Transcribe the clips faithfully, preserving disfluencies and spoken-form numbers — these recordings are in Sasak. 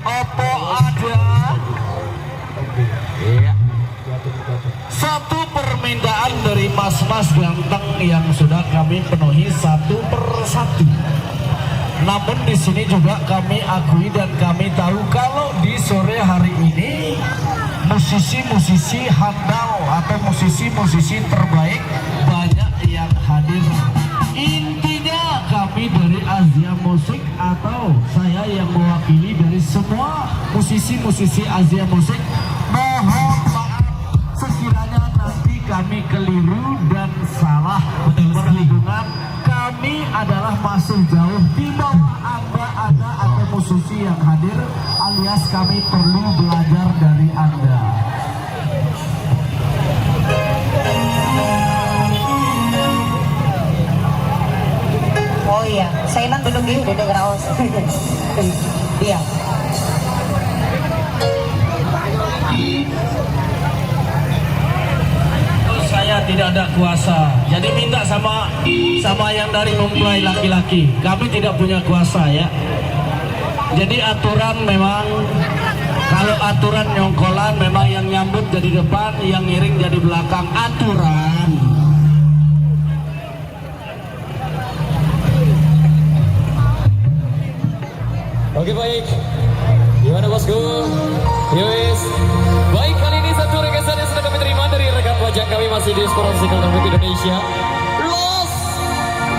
Apa ada? Iya. Satu permintaan dari mas-mas ganteng yang sudah kami penuhi satu per satu. Namun di sini juga kami akui dan kami tahu kalau di sore hari ini musisi-musisi handal atau musisi-musisi terbaik banyak yang hadir. Intinya kami dari Azia Musik atau saya yang mewakili dari semua musisi-musisi Azia Musik, mohon maaf sekiranya nanti kami keliru dan salah. Betul sekali. Berhubungan kami adalah masih jauh di bawah Anda, ada atau musisi yang hadir, alias kami perlu belajar dari Anda. Oh iya, saya nang dulu gitu, duduk raos. Iya. Saya tidak ada kuasa. Jadi minta sama sama yang dari mempelai laki-laki. Kami tidak punya kuasa ya. Jadi aturan memang kalau aturan nyongkolan memang yang nyambut jadi depan, yang ngiring jadi belakang. Aturan. Oke, baik. Gimana, bosku? Yowis. Baik, kali ini satu requestan yang sudah kami terima dari rekan bajang kami masih di Diaspora Single Terbaik Indonesia. Lost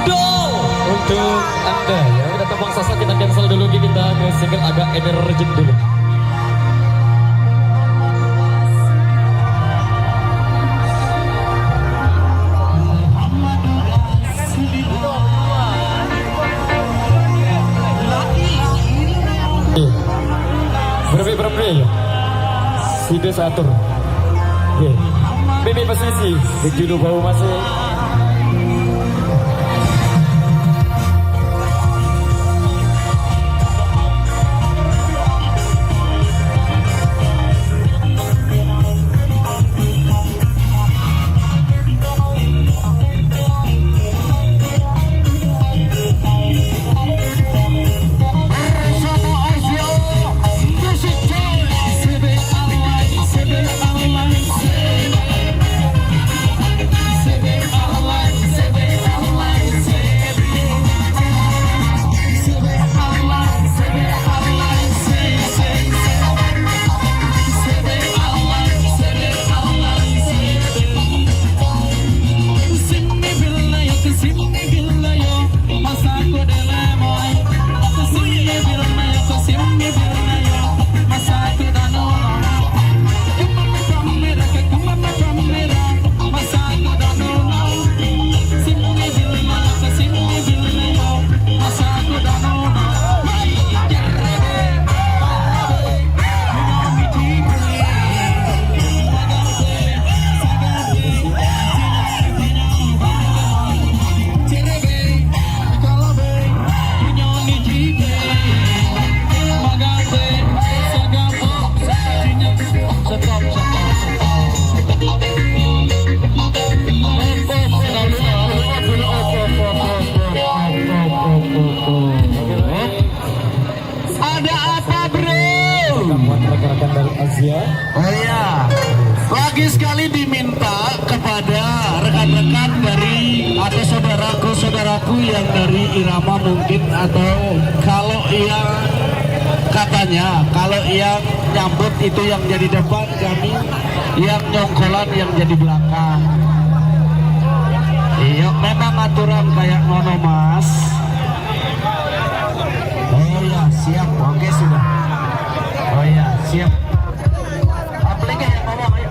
Doll untuk Anda ya. Udah tebang sasak, kita cancel dulu, kita ke single agak energetik dulu. Berembe-berembe ya. Sida satur. Nggih. Mimi pesisi, begitu bau masih. Ada apa, bro? Buat rekan-rekan dari Azia. Oh iya, lagi sekali diminta kepada rekan-rekan dari atau saudaraku-saudaraku yang dari Irama mungkin, atau kalau yang katanya kalau yang nyambut itu yang jadi depan, kami yang nyongkolan yang jadi belakang. Iya, memang aturan kayak ngono, Mas. Oh iya, siap. Oke, sudah. Oh iya, siap. Apalagi yang ngomong, ayo.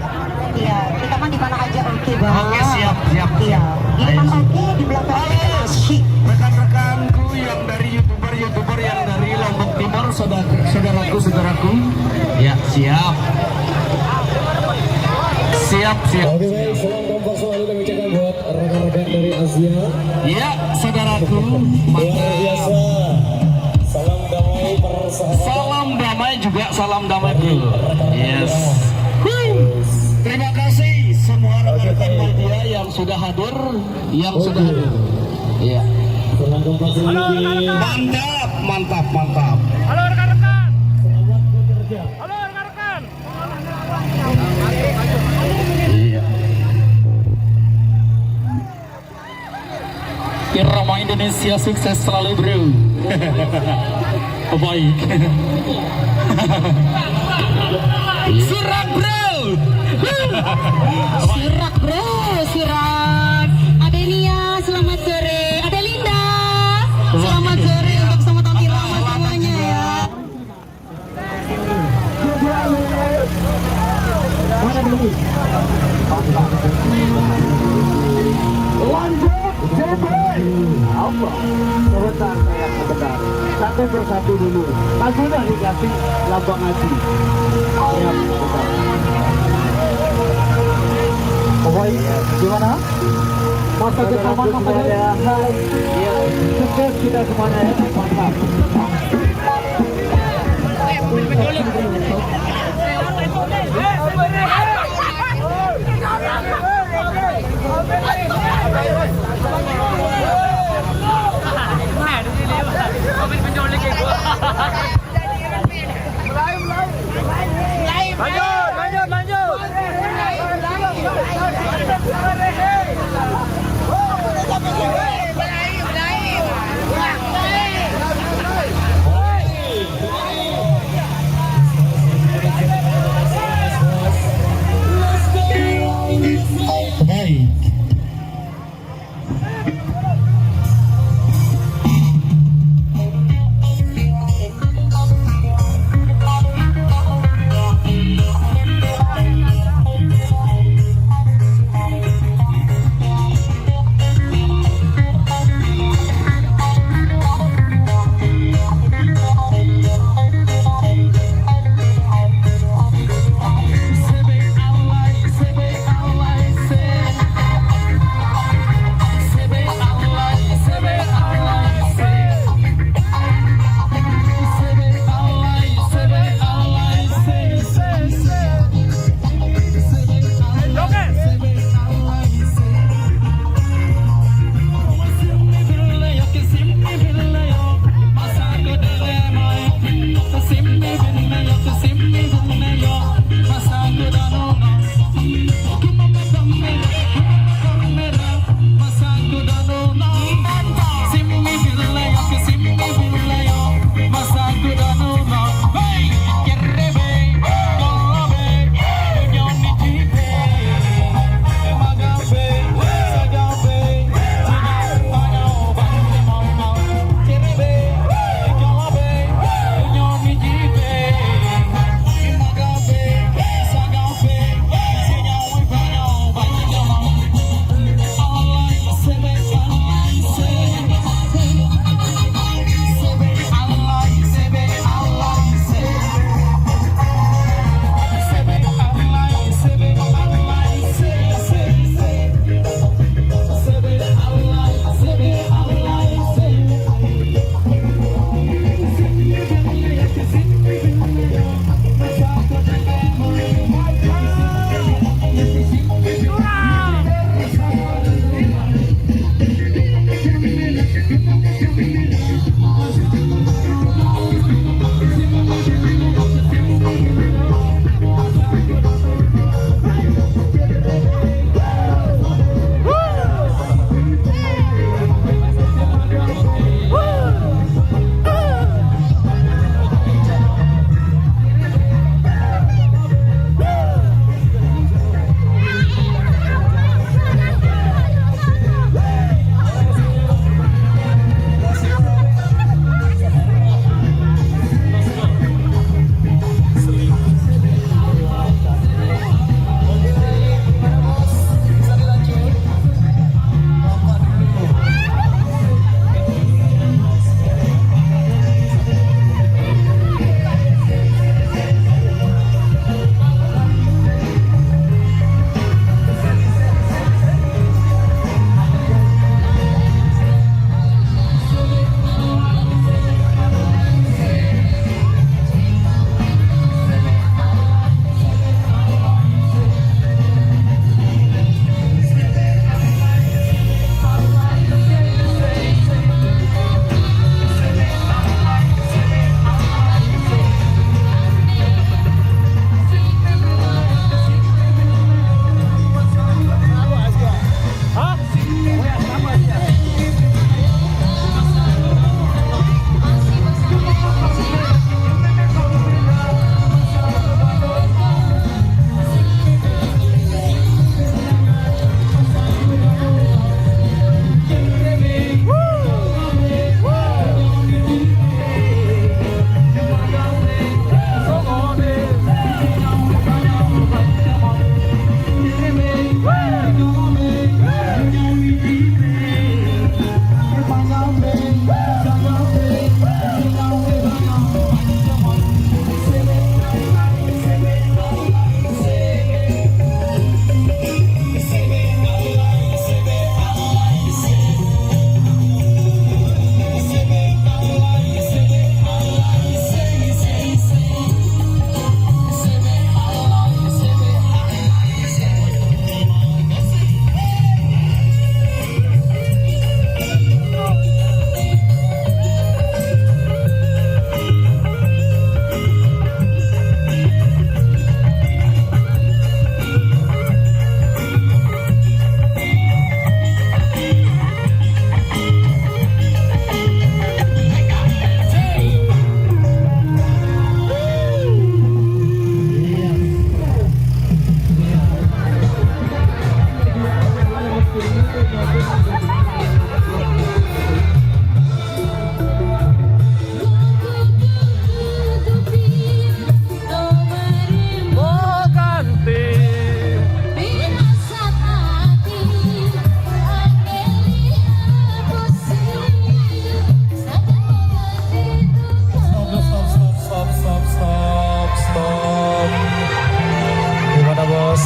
Iya, kita mah di mana aja oke, Bang. Oke, siap, siap, iya, siap. Di depan. Ayo. Oke, di belakang kita asyik. Rekan-rekanku yang dari YouTuber-YouTuber yang dari Lombok Timur, saudara, saudaraku, saudaraku. Ya, siap. Siap, siap. Oke, baik, siap. Salam kompak selalu kami ucapkan buat rekan-rekan dari Azia. Ya, saudaraku. Luar biasa. Salam damai persahabatan. Salam damai juga, salam damai, bro. Yes. Terima kasih semua rekan-rekan media yang sudah hadir, yang sudah hadir. Iya. Mantap, mantap, mantap. Halo, rekan-rekan. Ya, sukses selalu, bro. Baik. Sirak, bro. Sirak, bro, sirak. Adenia, selamat sore. Adelinda, selamat sore untuk semua tampil lama semuanya, ya. Lanjut, J P. Apa? Sebentar, saya, sebentar. Satu persatu dulu. Kan sudah dikasih lambang hati. Ya, sebentar. Bapak, gimana? Masa kita mana, Mas? Iya. Sukses kita semuanya, ya. Mantap.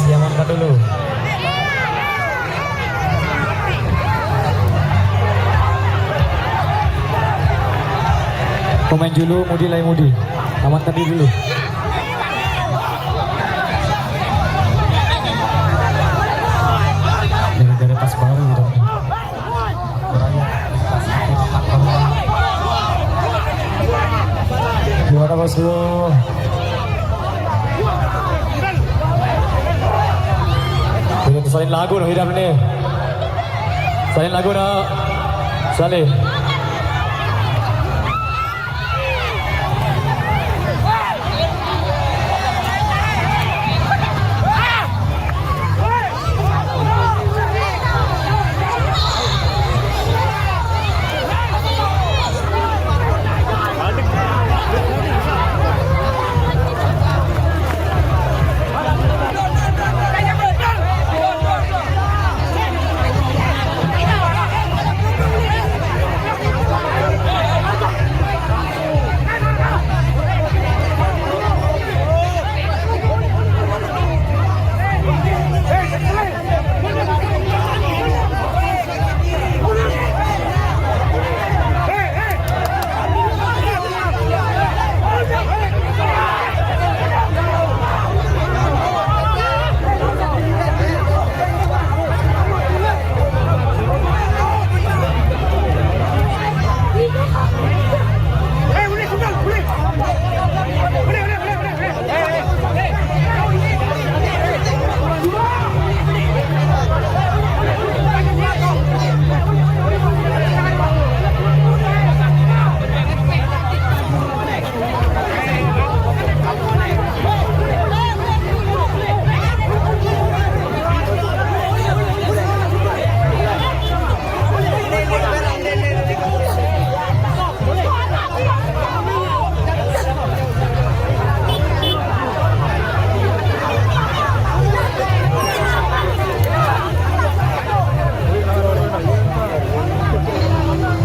Diamankan dulu. Pemain julu, mudi lai mudi. Amankan diri dulu. Gara-gara tas baru gitu. Gimana, Bosku? Ini salin lagu noh hidup ni. Salin lagu noh. Salin.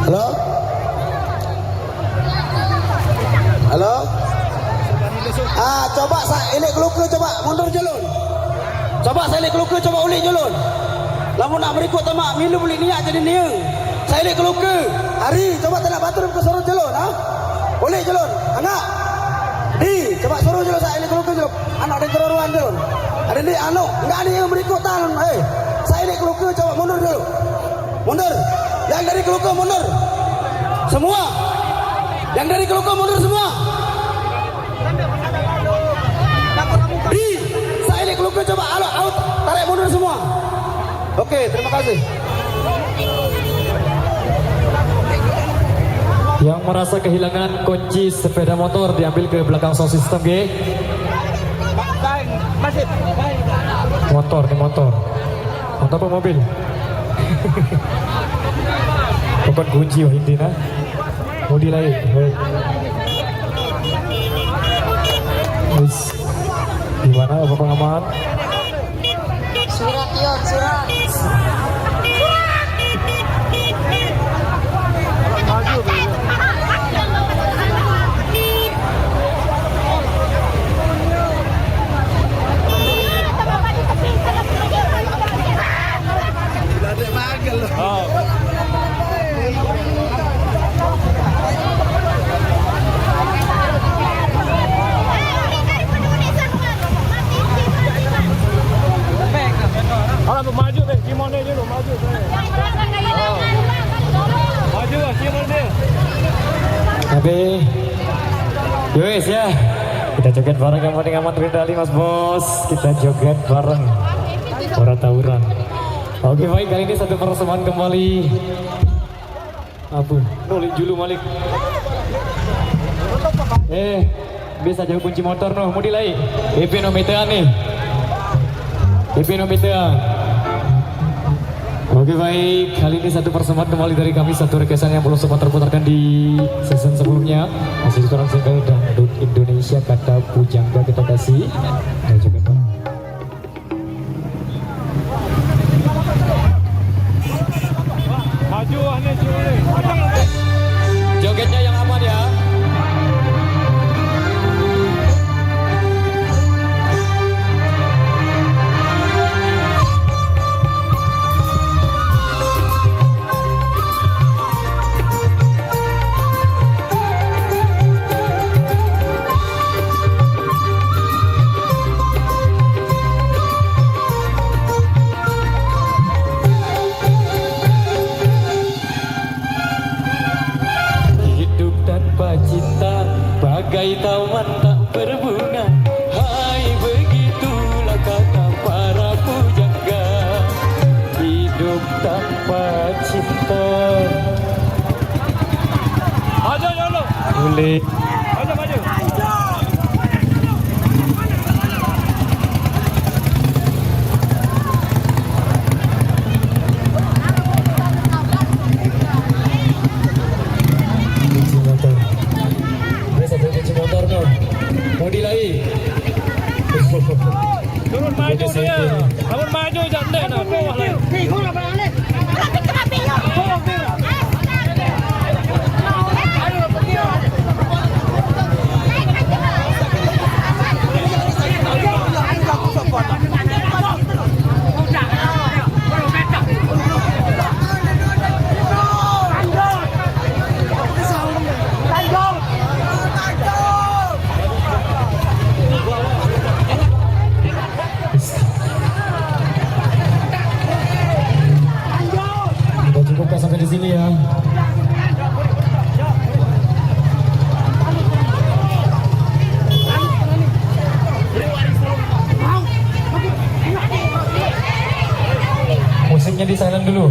Halo? Halo? Ah, coba sa ilik keluka coba mundur julun. Coba sa ilik keluka coba ulik julun. Lamun nak merikut tamak milu beli niat jadi niang. Sa ilik keluka. Hari coba tanak batur ke sorot julun, ha? Ulik julun. Anak. Di, coba suruh julun sa ilik keluka julun. Anak dan keroruan julun. Ada ni anu, enggak ada yang merikut tangan. Eh, sa ilik keluka coba mundur dulu. Mundur. Yang dari keluka mundur. Semua. Yang dari keluka mundur semua. Di, sa ilik keluka coba alok out, tarik mundur semua. Oke, terima kasih. Yang merasa kehilangan kunci sepeda motor diambil ke belakang sound system, ge. Motor, ni motor. Motor apa mobil? Bukan kunci, wah, intina. Mau di lain. Wis. Gimana, Bapak Aman? Surat, Yon, surat. Alah, maju deh, Simon deh dulu, maju deh. Maju lah, Simon deh. Tapi, yowes ya, kita joget bareng yang penting amat, Rindali, Mas Bos. Kita joget bareng. Ora tawuran. Oke, baik, kali ini satu persembahan kembali. Apa? Nulik julu malik. Eh, bisa jauh kunci motor noh, mau dilai. Ipi no metean nih. Ipi no metean. Oke, baik, kali ini satu persembahan kembali dari kami, satu requestan yang belum sempat terputarkan di season sebelumnya. Masih seorang single dangdut Indonesia, Kata Pujangga, kita kasih. Dan juga Maju, ah, ni, Cik Ulil. Jogetnya yang aman, ya. Berbunga. Hai, begitulah kata para pujangga. Hidup tanpa cinta. Aja ya lo. Boleh. Aja, aja. Motor. Dia satu kunci motor tuh. Mau dilai. Turun maju dia. Turun maju, jangan deh, nah, bawah lah. Kita cukupkan sampai di sini ya. Musiknya di silent dulu.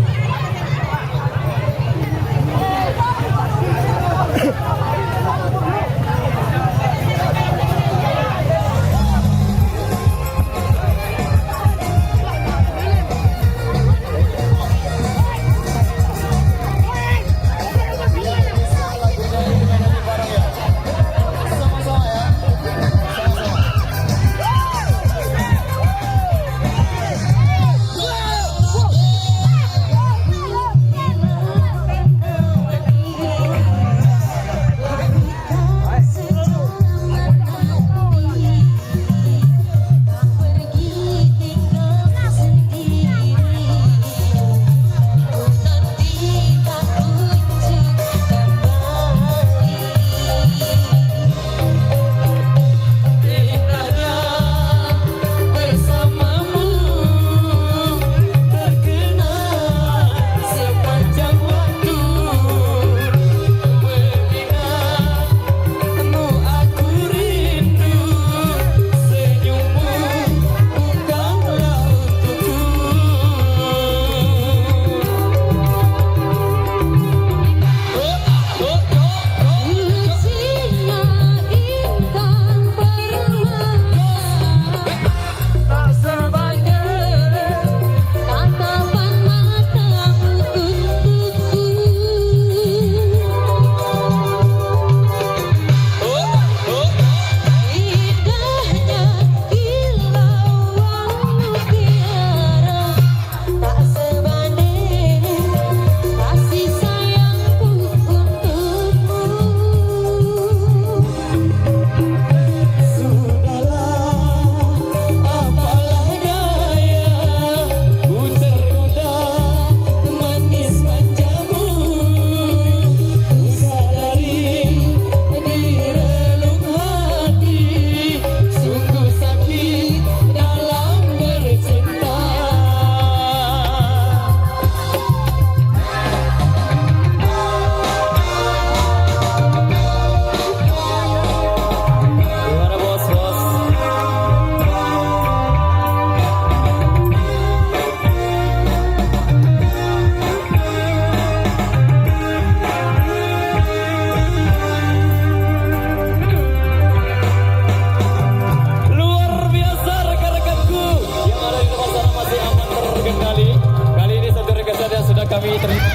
Luar biasa, rekan-rekanku yang ada di tempat sana, masih aman terkendali. Kali ini satu rekan saya sudah kami terima.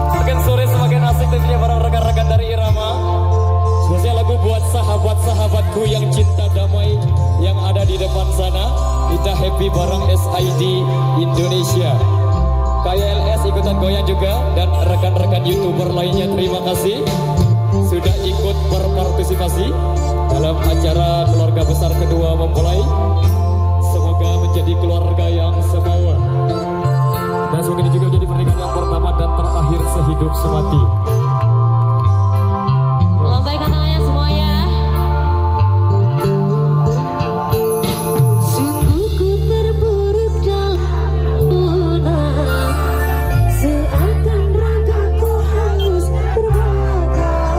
Semakin sore semakin asik tentunya, para rekan-rekan dari Irama. Spesial lagu buat sahabat-sahabatku yang cinta damai yang ada di depan sana. Kita happy bareng S I D Indonesia. K Y L S ikutan goyang juga, dan rekan-rekan YouTuber lainnya, terima kasih sudah ikut berpartisipasi dalam acara keluarga besar kedua mempelai. Semoga menjadi keluarga yang semawa. Dan semoga ini juga menjadi pernikahan yang pertama dan terakhir sehidup semati. Lambaikan tangannya semua ya. Sungguh ku terpuruk dalam, seakan ragaku hangus terbakar.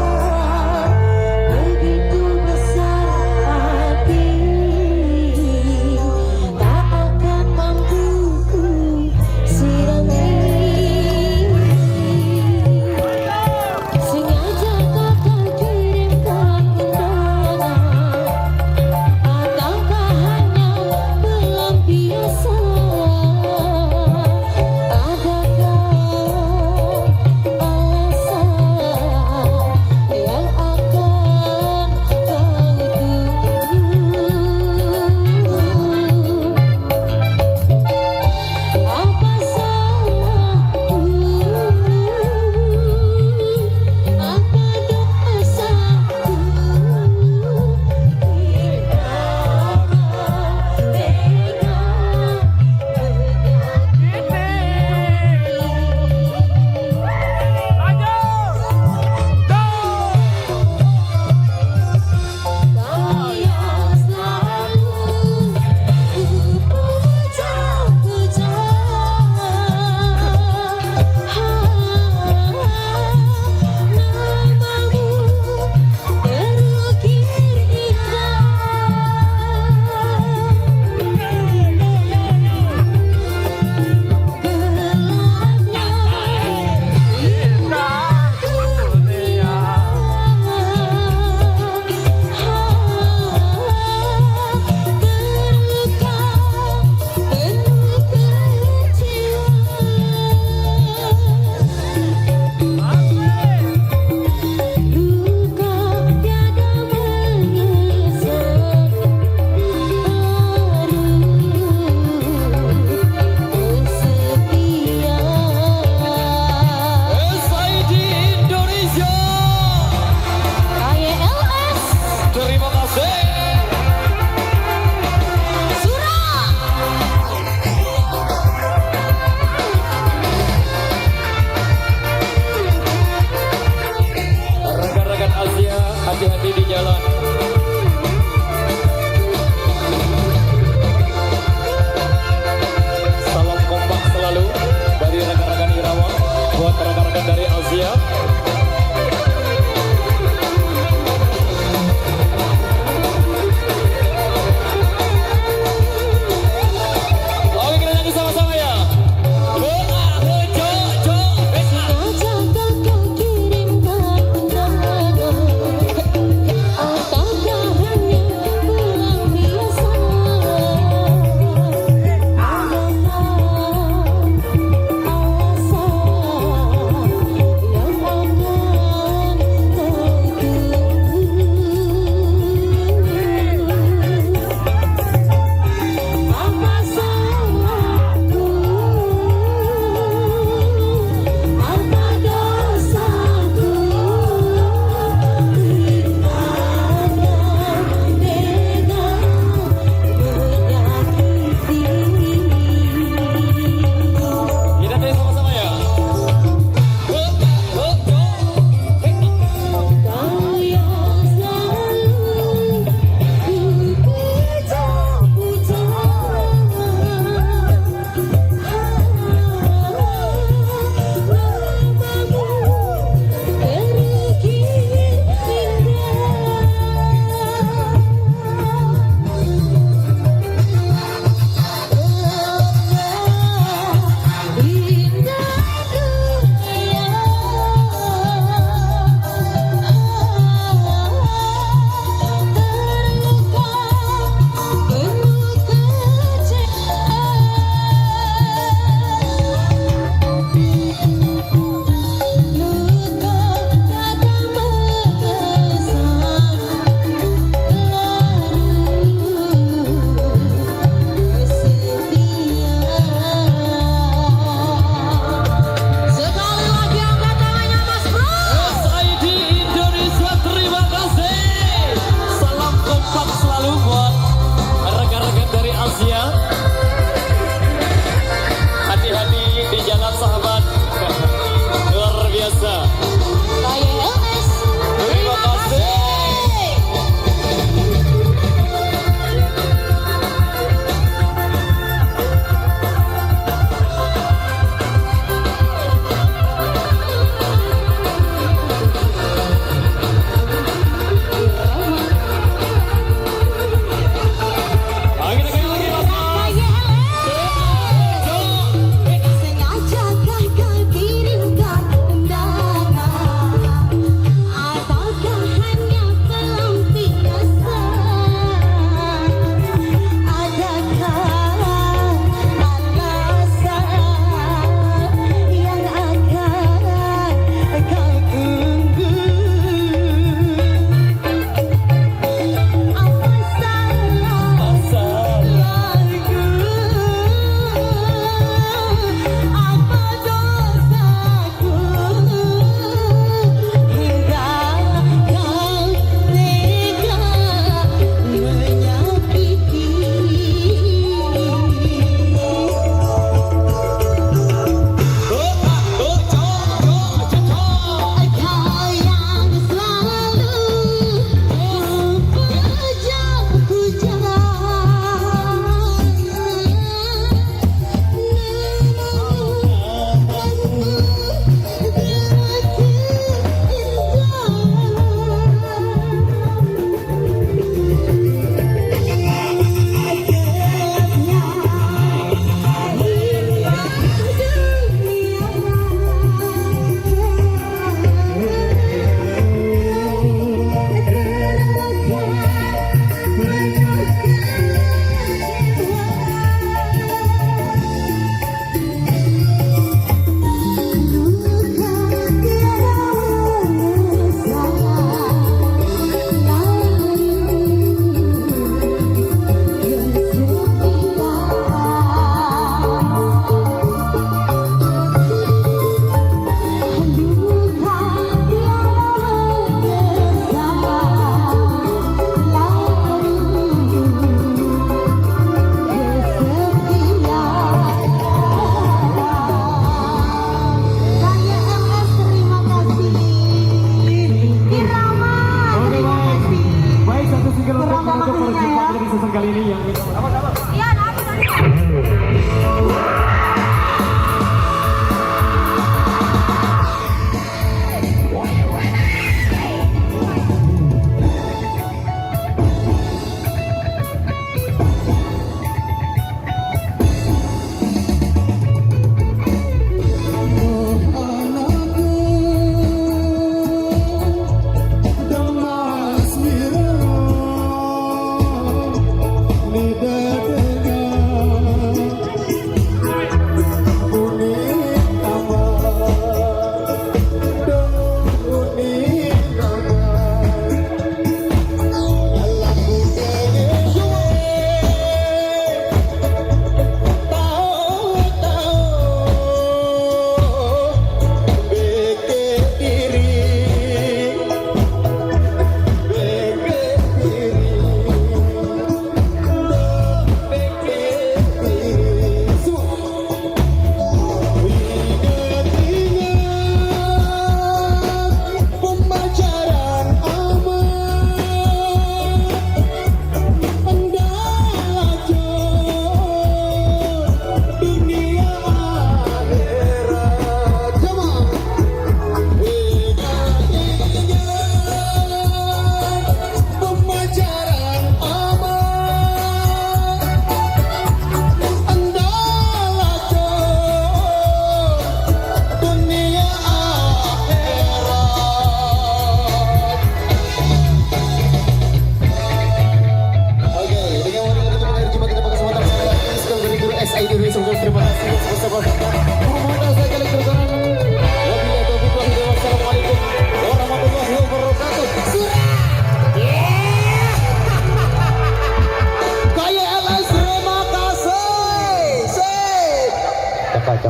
Hati-hati di jalan. Salam kompak selalu dari rekan-rekan Irawa buat rekan-rekan dari Asia. Oke, kita nyanyi sama-sama ya. Doa, jo, jo, doa.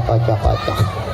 Kocok-kocok.